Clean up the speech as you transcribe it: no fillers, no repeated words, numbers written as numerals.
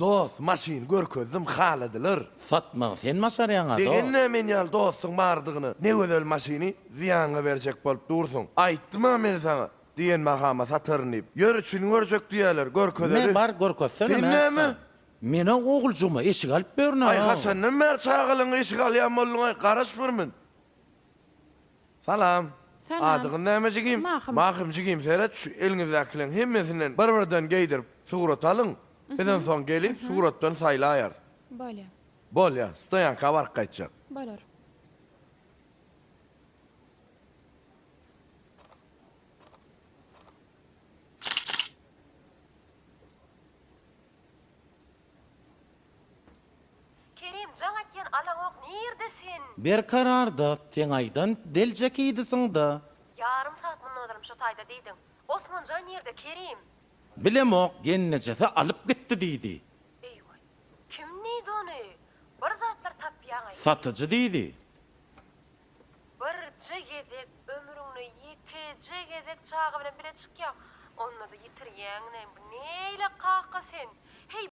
Dost, maşyny görkezdim, haladylar. Satmagy sen başarýaň-a, dost. Begenme men ýaly dostuň bardygyna. Ne gözel maşyny zyýanyňa berjek bolup dursuň. Aýtdym-a men saňa, diýen bahama sataryn diýip. Ýör içini görjek diýýäler, görkezeli. Me, bar, görkezsene, Sen näme? Men-ä oguljygyma eşik alyp berin-ä. Aý, haçandan bäri çagalaňa eşik alýan bolduň-aý, garaş bir min. Salam. Salam. Adyňyz näme jigim? Mahym. Mahym jigim seret şu eliňizdäkileň hemmesinden bir birden geýdirip surat alyň. Bizem soň gelip suratdan saýlaýarys. Bolýa. Bolýa. Stoýanka baryp gaýtjak. Bolar. Kerim jaň etýän alaňok nirde sen. Berkararda seň aýdan deljekidisiňda. Ýarym sagat mundan ozalam şo taýda diýdiň. Osmanjan nirde Kerim. Bilemok gelnejesi alyp gitdi diýdi. Eýwaý. Kim diýdi ony? Bir zatlar tapýaňaý. Satyjy diýdi. Birje gezek ömrüňde ýekeje gezek çaga bilen bile çykýaň. Onda-da ýitirýäňdä. Bu neýle kaka sen? Heý.